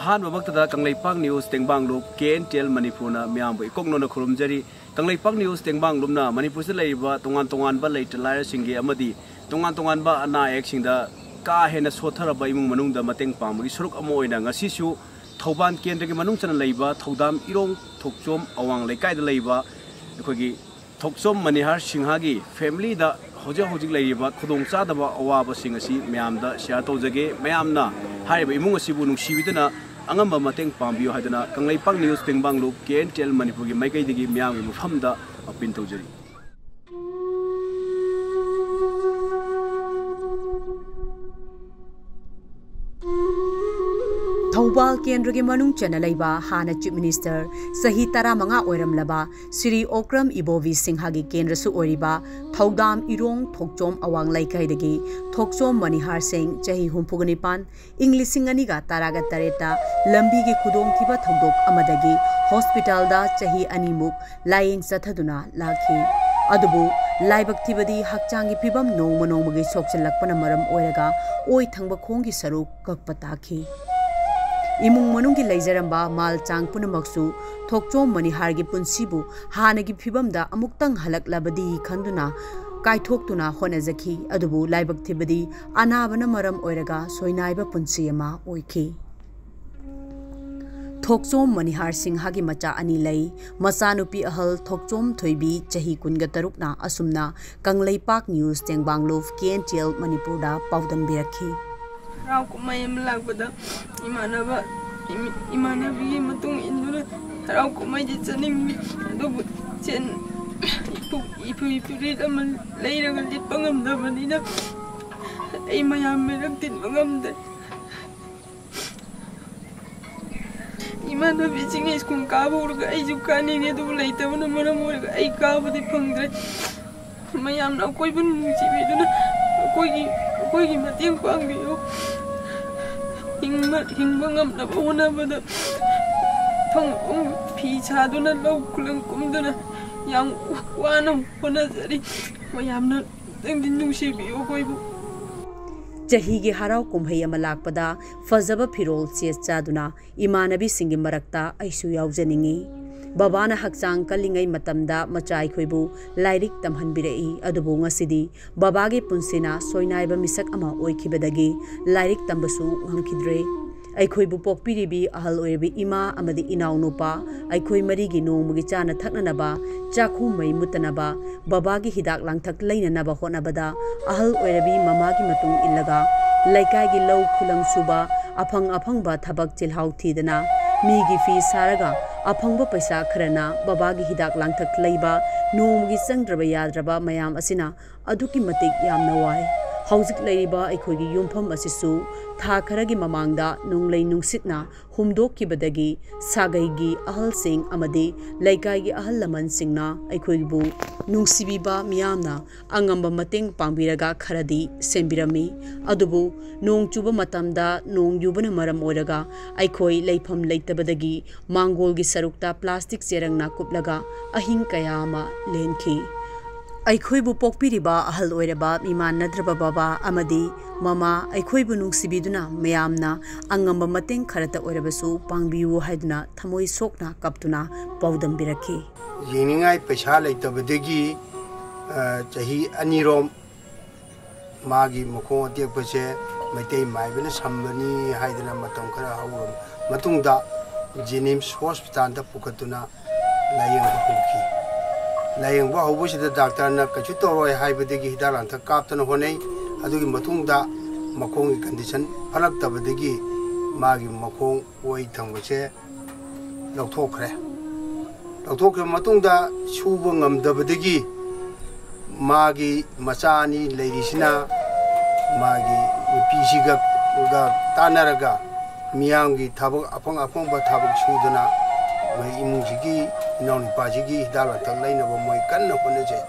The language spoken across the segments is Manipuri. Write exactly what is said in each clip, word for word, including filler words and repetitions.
ꯑꯍꯥꯟꯕꯃꯛꯇꯗ ꯀꯪꯂꯩꯄꯥꯛ ꯅ꯭ꯌꯨꯁ ꯇꯦꯡꯕꯥꯡꯂꯨꯞ ꯀꯦ ꯑꯦꯟ ꯇꯤ ꯑꯦꯜ ꯃꯅꯤꯄꯨꯔꯅ ꯃꯤꯌꯥꯝꯕꯨ ꯏꯀꯣꯛ ꯅꯧꯅ ꯈꯨꯔꯨꯝꯖꯔꯤ꯫ ꯀꯪꯂꯩꯄꯥꯛ ꯅ꯭ꯌꯨꯁ ꯇꯦꯡꯕꯥꯡꯂꯨꯞꯅ ꯃꯅꯤꯄꯨꯔꯁꯤꯗ ꯂꯩꯔꯤꯕ ꯇꯣꯉꯥꯟ ꯇꯣꯉꯥꯟꯕ ꯂꯩꯇ ꯂꯥꯏꯔꯁꯤꯡꯒꯤ ꯑꯃꯗꯤ ꯇꯣꯉꯥꯟ ꯇꯣꯉꯥꯟꯕ ꯑꯅꯥ ꯑꯌꯦꯛꯁꯤꯡꯗ ꯀꯥ ꯍꯦꯟꯅ ꯁꯣꯠꯊꯔꯕ ꯏꯃꯨꯡ ꯃꯅꯨꯡꯗ ꯃꯇꯦꯡ ꯄꯥꯡꯕꯒꯤ ꯁꯔꯨꯛ ꯑꯃ ꯑꯣꯏꯅ ꯉꯁꯤꯁꯨ ꯊꯧꯕꯥꯜ ꯀꯦꯟꯗ꯭ꯔꯒꯤ ꯃꯅꯨꯡ ꯆꯟꯅ ꯂꯩꯕ ꯊꯧꯗꯥꯝ ꯏꯔꯣꯡ ꯊꯣꯛꯆꯣꯝ ꯑꯋꯥꯡ ꯂꯩꯀꯥꯏꯗ ꯂꯩꯕ ꯑꯩꯈꯣꯏꯒꯤ ꯊꯣꯛꯆꯣꯝ ꯃꯅꯤꯍꯥꯔ ꯁꯤꯡꯍꯒꯤ ꯐꯦꯃꯤꯂꯤꯗ ꯍꯧꯖꯤꯛ ꯍꯧꯖꯤꯛ ꯂꯩꯔꯤꯕ ꯈꯨꯗꯣꯡꯆꯥꯗꯕ ꯑꯋꯥꯕꯁꯤꯡ ꯑꯁꯤ ꯃꯌꯥꯝꯗ ꯁꯤꯌꯥꯔ ꯇꯧꯖꯒꯦ꯫ ꯃꯌꯥꯝꯅ ꯍꯥꯏꯔꯤꯕ ꯏꯃꯨꯡ ꯑꯁꯤꯕꯨ ꯅꯨꯡꯁꯤꯕꯤꯗꯨꯅ ꯑꯉꯝꯕ ꯃꯇꯦꯡ ꯄꯥꯡꯕꯤꯌꯨ ꯍꯥꯏꯗꯨꯅ ꯀꯪꯂꯩꯄꯥꯛ ꯅ꯭ꯌꯨꯁ ꯇꯦꯡꯕꯥꯡꯂꯨꯞ ꯀꯦ ꯑꯦꯟ ꯇꯤ ꯑꯦꯜ ꯃꯅꯤꯄꯨꯔꯒꯤ ꯃꯥꯏꯀꯩꯗꯒꯤ ꯃꯤꯌꯥꯝꯒꯤ ꯃꯐꯝꯗ ꯑꯄꯤꯜ ꯇꯧꯖꯔꯤ꯫ ꯊꯧꯕꯥꯜ ꯀꯦꯟꯗ꯭ꯔꯒꯤ ꯃꯅꯨꯡ ꯆꯟꯅ ꯂꯩꯕ ꯍꯥꯟꯅ ꯆꯤꯐ ꯃꯤꯅꯤꯁꯇꯔ ꯆꯍꯤ ꯇꯔꯥꯃꯉꯥ ꯑꯣꯏꯔꯝꯂꯕ ꯁ꯭ꯔꯤ ꯑꯣꯀ꯭ꯔꯝ ꯏꯕꯣꯕꯤ ꯁꯤꯡꯍꯒꯤ ꯀꯦꯟꯗ꯭ꯔꯁꯨ ꯑꯣꯏꯔꯤꯕ ꯊꯧꯗꯥꯝ ꯏꯔꯣꯡ ꯊꯣꯛꯆꯣꯝ ꯑꯋꯥꯡ ꯂꯩꯀꯥꯏꯗꯒꯤ ꯊꯣꯛꯆꯣꯝ ꯃꯅꯤꯍꯥꯔ ꯁꯤꯡ, ꯆꯍꯤ ꯍꯨꯝꯐꯨꯒ ꯅꯤꯄꯥꯟ, ꯏꯪ ꯂꯤꯁꯤꯡ ꯑꯅꯤꯒ ꯇꯔꯥꯒ ꯇꯔꯦꯠꯇ ꯂꯝꯕꯤꯒꯤ ꯈꯨꯗꯣꯡꯊꯤꯕ ꯊꯧꯗꯣꯛ ꯑꯃꯗꯒꯤ ꯍꯣꯁꯄꯤꯇꯥꯜꯗ ꯆꯍꯤ ꯑꯅꯤꯃꯨꯛ ꯂꯥꯌꯦꯡ ꯆꯠꯊꯗꯨꯅ ꯂꯥꯛꯈꯤ꯫ ꯑꯗꯨꯕꯨ ꯂꯥꯏꯕꯛ ꯊꯤꯕꯗꯤ ꯍꯛꯆꯥꯡꯒꯤ ꯐꯤꯕꯝ ꯅꯣꯡꯃ ꯅꯣꯡꯃꯒꯤ ꯁꯣꯛꯆꯤꯜꯂꯛꯄꯅ ꯃꯔꯝ ꯑꯣꯏꯔꯒ ꯑꯣꯏ ꯊꯪꯕ ꯈꯣꯡꯒꯤ ꯁꯔꯨꯛ ꯀꯛꯄ ꯇꯥꯈꯤ꯫ ꯏꯃꯨꯡ ꯃꯅꯨꯡꯒꯤ ꯂꯩꯖꯔꯝꯕ ꯃꯥꯜ ꯆꯥꯡ ꯄꯨꯝꯅꯃꯛꯁꯨ ꯊꯣꯛꯆꯣꯝ ꯃꯅꯤꯍꯥꯔꯒꯤ ꯄꯨꯟꯁꯤꯕꯨ ꯍꯥꯟꯅꯒꯤ ꯐꯤꯕꯝꯗ ꯑꯃꯨꯛꯇꯪ ꯍꯜꯂꯛꯂꯕꯗꯤ ꯈꯟꯗꯨꯅ ꯀꯥꯏꯊꯣꯛꯇꯨꯅ ꯍꯣꯠꯅꯖꯈꯤ꯫ ꯑꯗꯨꯕꯨ ꯂꯥꯏꯕꯛ ꯊꯤꯕꯗꯤ ꯑꯅꯥꯕꯅ ꯃꯔꯝ ꯑꯣꯏꯔꯒ ꯁꯣꯏꯅꯥꯏꯕ ꯄꯨꯟꯁꯤ ꯑꯃ ꯑꯣꯏꯈꯤ꯫ ꯊꯣꯛꯆꯣꯝ ꯃꯅꯤꯍꯥꯔ ꯁꯤꯡꯍꯒꯤ ꯃꯆꯥ ꯑꯅꯤ ꯂꯩ꯫ ꯃꯆꯥꯅꯨꯄꯤ ꯑꯍꯜ ꯊꯣꯛꯆꯣꯝ ꯊꯣꯏꯕꯤ, ꯆꯍꯤ ꯀꯨꯟꯒ ꯇꯔꯨꯛꯅ ꯑꯁꯨꯝꯅ ꯀꯪꯂꯩꯄꯥꯛ ꯅ꯭ꯌꯨꯁ ꯇꯦꯡꯕꯥꯡꯂꯨꯞ ꯀꯦ ꯑꯦꯟ ꯇꯤ ꯑꯦꯜ ꯃꯅꯤꯄꯨꯔꯗ ꯄꯥꯎꯗꯝꯕꯤꯔꯛꯈꯤ꯫ ꯍꯔꯥꯎ ꯀꯨꯝꯍꯩ ꯑꯃ ꯂꯥꯛꯄꯗ ꯏꯃꯥꯟꯅꯕ, ꯏꯃ-, ꯏꯃꯥꯟꯅꯕꯤꯒꯤ ꯃꯇꯨꯡ ꯏꯟꯗꯨꯅ ꯍꯔꯥꯎ ꯀꯨꯝꯍꯩꯗꯤ ꯆꯠꯅꯤꯡꯉꯤ, ꯑꯗꯨꯕꯨ ꯁꯦꯟ ꯏꯐꯨ-, ꯏꯐꯨ-, ꯐꯨꯔꯤꯠ ꯑꯃ ꯂꯩꯔꯒ ꯂꯤꯠꯄ ꯉꯝꯗꯕꯅꯤꯅ ꯑꯩ ꯃꯌꯥꯝ ꯃꯔꯛ ꯇꯤꯟꯕ ꯉꯝꯗ꯭ꯔꯦ꯫ ꯏꯃꯥꯟꯅꯕꯤꯁꯤꯡꯅ ꯁ꯭ꯀꯨꯜ ꯀꯥꯕ ꯍꯧꯔꯒ ꯑꯩꯁꯨ ꯀꯥꯅꯤꯡꯉꯦ, ꯑꯗꯨꯕꯨ ꯂꯩꯇꯕꯅ ꯃꯔꯝ ꯑꯣꯏꯔꯒ ꯑꯩ ꯀꯥꯕꯗꯤ ꯐꯪꯗ꯭ꯔꯦ꯫ ꯃꯌꯥꯝꯅ ꯑꯀꯣꯏꯕ ꯅꯨꯡꯁꯤꯕꯤꯗꯨꯅ ꯑꯩꯈꯣꯏꯒꯤ, ꯑꯩꯈꯣꯏꯒꯤ ꯃꯇꯦꯡ ꯄꯥꯡꯕꯤꯌꯨ꯫ ꯍꯤꯡꯕ, ꯍꯤꯡꯕ ꯉꯝꯅꯕ ꯍꯣꯠꯅꯕꯗ ꯐꯪ-, ꯐꯤ ꯁꯥꯗꯨꯅ, ꯂꯧ ꯈꯨꯂꯪ ꯀꯨꯝꯗꯨꯅ ꯌꯥꯝ ꯋꯥꯅ ꯍꯣꯠꯅꯖꯔꯤ꯫ ꯃꯌꯥꯝꯅ ꯑꯝꯇꯪꯗꯤ ꯅꯨꯡꯁꯤꯕꯤꯌꯨ ꯑꯩꯈꯣꯏꯕꯨ꯫ ꯆꯍꯤꯒꯤ ꯍꯔꯥꯎ ꯀꯨꯝꯍꯩ ꯑꯃ ꯂꯥꯛꯄꯗ ꯐꯖꯕ ꯐꯤꯔꯣꯜ ꯁꯦꯠ ꯆꯥꯗꯨꯅ ꯏꯃꯥꯟꯅꯕꯤꯁꯤꯡꯒꯤ ꯃꯔꯛꯇ ꯑꯩꯁꯨ ꯌꯥꯎꯖꯅꯤꯡꯏ꯫ ꯕꯕꯥꯅ ꯍꯛꯆꯥꯡ ꯀꯜꯂꯤꯉꯩ ꯃꯇꯝꯗ ꯃꯆꯥ ꯑꯩꯈꯣꯏꯕꯨ ꯂꯥꯏꯔꯤꯛ ꯇꯝꯍꯟꯕꯤꯔꯛꯏ꯫ ꯑꯗꯨꯕꯨ ꯉꯁꯤꯗꯤ ꯕꯕꯥꯒꯤ ꯄꯨꯟꯁꯤꯅ ꯁꯣꯏꯅꯥꯏꯕ ꯃꯤꯁꯛ ꯑꯃ ꯑꯣꯏꯈꯤꯕꯗꯒꯤ ꯂꯥꯏꯔꯤꯛ ꯇꯝꯕꯁꯨ ꯉꯝꯈꯤꯗ꯭ꯔꯦ꯫ ꯑꯩꯈꯣꯏꯕꯨ ꯄꯣꯛꯄꯤꯔꯤꯕꯤ ꯑꯍꯜ ꯑꯣꯏꯔꯕꯤ ꯏꯃꯥ ꯑꯃꯗꯤ ꯏꯅꯥꯎꯅꯨꯄꯥ, ꯑꯩꯈꯣꯏ ꯃꯔꯤꯒꯤ ꯅꯣꯡꯃꯒꯤ ꯆꯥꯅ ꯊꯛꯅꯅꯕ ꯆꯥꯛꯈꯨꯝ ꯃꯩ ꯃꯨꯠꯇꯅꯕ, ꯕꯕꯥꯒꯤ ꯍꯤꯗꯥꯛ ꯂꯥꯡꯊꯛ ꯂꯩꯅꯅꯕ ꯍꯣꯠꯅꯕꯗ ꯑꯍꯜ ꯑꯣꯏꯔꯕꯤ ꯃꯃꯥꯒꯤ ꯃꯇꯨꯡ ꯏꯜꯂꯒ ꯂꯩꯀꯥꯏꯒꯤ ꯂꯧ ꯈꯨꯂꯪ ꯁꯨꯕ, ꯑꯐꯪ ꯑꯐꯪꯕ ꯊꯕꯛ ꯆꯤꯜꯍꯥꯎ ꯊꯤꯗꯅ, ꯃꯤꯒꯤ ꯐꯤ ꯁꯥꯔꯒ ꯑꯐꯪꯕ ꯄꯩꯁꯥ ꯈꯔꯅ ꯕꯕꯥꯒꯤ ꯍꯤꯗꯥꯛ ꯂꯥꯡꯊꯛ ꯂꯩꯕ, ꯅꯣꯡꯃꯒꯤ ꯆꯪꯗ꯭ꯔꯕ ꯌꯥꯗ꯭ꯔꯕ ꯃꯌꯥꯝ ꯑꯁꯤꯅ ꯑꯗꯨꯛꯀꯤ ꯃꯇꯤꯛ ꯌꯥꯝꯅ ꯋꯥꯏ꯫ ꯍꯧꯖꯤꯛ ꯂꯩꯔꯤꯕ ꯑꯩꯈꯣꯏꯒꯤ ꯌꯨꯝꯐꯝ ꯑꯁꯤꯁꯨ ꯊꯥ ꯈꯔꯒꯤ ꯃꯃꯥꯡꯗ ꯅꯣꯡꯂꯩ ꯅꯨꯡꯁꯤꯠꯅ ꯍꯨꯝꯗꯣꯛꯈꯤꯕꯗꯒꯤ ꯁꯥꯒꯩꯒꯤ ꯑꯍꯜꯁꯤꯡ ꯑꯃꯗꯤ ꯂꯩꯀꯥꯏꯒꯤ ꯑꯍꯜ ꯂꯃꯟꯁꯤꯡꯅ ꯑꯩꯈꯣꯏꯕꯨ ꯅꯨꯡꯁꯤꯕꯤꯕ ꯃꯤꯌꯥꯝꯅ ꯑꯉꯝꯕ ꯃꯇꯦꯡ ꯄꯥꯡꯕꯤꯔꯒ ꯈꯔꯗꯤ ꯁꯦꯝꯕꯤꯔꯝꯃꯤ꯫ ꯑꯗꯨꯕꯨ ꯅꯣꯡ ꯆꯨꯕ ꯃꯇꯝꯗ ꯅꯣꯡ ꯌꯨꯕꯅ ꯃꯔꯝ ꯑꯣꯏꯔꯒ ꯑꯩꯈꯣꯏ ꯂꯩꯐꯝ ꯂꯩꯇꯕꯗꯒꯤ ꯃꯥꯡꯒꯣꯜꯒꯤ ꯁꯔꯨꯛꯇ ꯄ꯭ꯂꯥꯁꯇꯤꯛ ꯆꯦꯔꯪꯅ ꯀꯨꯞꯂꯒ ꯑꯍꯤꯡ ꯀꯌꯥ ꯑꯃ ꯂꯦꯟꯈꯤ꯫ ꯑꯩꯈꯣꯏꯕꯨ ꯄꯣꯛꯄꯤꯔꯤꯕ ꯑꯍꯜ ꯑꯣꯏꯔꯕ ꯃꯤꯃꯥꯟꯅꯗ꯭ꯔꯕ ꯕꯕꯥ ꯑꯃꯗꯤ ꯃꯃꯥ ꯑꯩꯈꯣꯏꯕꯨ ꯅꯨꯡꯁꯤꯕꯤꯗꯨꯅ ꯃꯌꯥꯝꯅ ꯑꯉꯝꯕ ꯃꯇꯦꯡ ꯈꯔꯇ ꯑꯣꯏꯔꯕꯁꯨ ꯄꯥꯡꯕꯤꯌꯨ ꯍꯥꯏꯗꯨꯅ ꯊꯃꯣꯏ ꯁꯣꯛꯅ ꯀꯞꯇꯨꯅ ꯄꯥꯎꯗꯝꯕꯤꯔꯛꯈꯤ꯫ ꯌꯦꯡꯅꯤꯡꯉꯥꯏ ꯄꯩꯁꯥ ꯂꯩꯇꯕꯗꯒꯤ, ꯑ, ꯆꯍꯤ ꯑꯅꯤꯔꯣꯝ ꯃꯥꯒꯤ ꯃꯈꯣꯡ ꯑꯇꯦꯛꯄꯁꯦ ꯃꯩꯇꯩ ꯃꯥꯏꯕꯅ ꯁꯝꯕꯅꯤ ꯍꯥꯏꯗꯅ ꯃꯇꯝ ꯈꯔ ꯍꯧꯔꯕ ꯃꯇꯨꯡꯗ ꯖꯦꯅꯤꯝꯁ ꯍꯣꯁꯄꯤꯇꯥꯜꯗ ꯄꯨꯈꯠꯇꯨꯅ ꯂꯥꯏꯌꯦꯡꯕ ꯍꯧꯈꯤ꯫ ꯂꯥꯏꯌꯦꯡꯕ ꯍꯧꯕꯁꯤꯗ ꯗꯥꯛꯇꯔꯅ ꯀꯩꯁꯨ ꯇꯧꯔꯣꯏ ꯍꯥꯏꯕꯗꯒꯤ ꯍꯤꯗꯥꯛ ꯂꯥꯡꯊꯛ ꯀꯥꯞꯇꯅ ꯍꯣꯠꯅꯩ꯫ ꯑꯗꯨꯒꯤ ꯃꯇꯨꯡꯗ ꯃꯈꯣꯡꯒꯤ ꯀꯟꯗꯤꯁꯟ ꯐꯔꯛꯇꯕꯗꯒꯤ ꯃꯥꯒꯤ ꯃꯈꯣꯡ ꯑꯣꯏ ꯊꯪꯕꯁꯦ ꯂꯧꯊꯣꯛꯈ꯭ꯔꯦ꯫ ꯂꯧꯊꯣꯛꯈ꯭ꯔꯕ ꯃꯇꯨꯡꯗ ꯁꯨꯕ ꯉꯝꯗꯕꯗꯒꯤ ꯃꯥꯒꯤ ꯃꯆꯥ ꯑꯅꯤ ꯂꯩꯔꯤꯁꯤꯅ ꯃꯥꯒꯤ ꯅꯨꯄꯤꯁꯤꯒ ꯒ ꯇꯥꯟꯅꯔꯒ ꯃꯤꯌꯥꯝꯒꯤ ꯊꯕꯛ ꯑꯐꯪ ꯑꯐꯪꯕ ꯊꯕꯛ ꯁꯨꯗꯨꯅ ꯃꯣꯏ ꯏꯃꯨꯡꯁꯤꯒꯤ ꯏꯅꯥꯎꯅꯨꯄꯥꯁꯤꯒꯤ ꯍꯤꯗꯥꯛ ꯂꯥꯡꯊꯛ ꯂꯩꯅꯕ ꯃꯣꯏ ꯀꯟꯅ ꯍꯣꯠꯅꯖꯩ꯫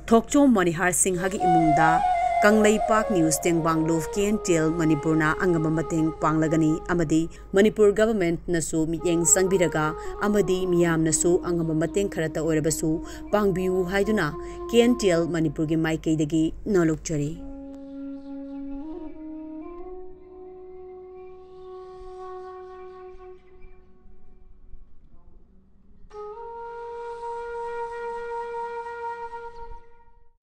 ꯊꯣꯛꯆꯣꯝ ꯃꯅꯤꯍꯥꯔ ꯁꯤꯡꯍꯒꯤ ꯏꯃꯨꯡꯗ ꯀꯪꯂꯩꯄꯥꯛ ꯅ꯭ꯌꯨꯁ ꯇꯦꯡꯕꯥꯡꯂꯨꯞ ꯀꯦ ꯑꯦꯟ ꯇꯤ ꯑꯦꯜ ꯃꯅꯤꯄꯨꯔꯅ ꯑꯉꯝꯕ ꯃꯇꯦꯡ ꯄꯥꯡꯂꯒꯅꯤ ꯑꯃꯗꯤ ꯃꯅꯤꯄꯨꯔ ꯒꯚꯔꯟꯃꯦꯟꯠꯅꯁꯨ ꯃꯤꯠꯌꯦꯡ ꯆꯪꯕꯤꯔꯒ ꯑꯃꯗꯤ ꯃꯤꯌꯥꯝꯅꯁꯨ ꯑꯉꯝꯕ ꯃꯇꯦꯡ ꯈꯔꯇ ꯑꯣꯏꯔꯕꯁꯨ ꯄꯥꯡꯕꯤꯌꯨ ꯍꯥꯏꯗꯨꯅ ꯀꯦ ꯑꯦꯟ ꯇꯤ ꯑꯦꯜ ꯃꯅꯤꯄꯨꯔꯒꯤ ꯃꯥꯏꯀꯩꯗꯒꯤ ꯅꯣꯜꯂꯨꯛꯆꯔꯤ꯫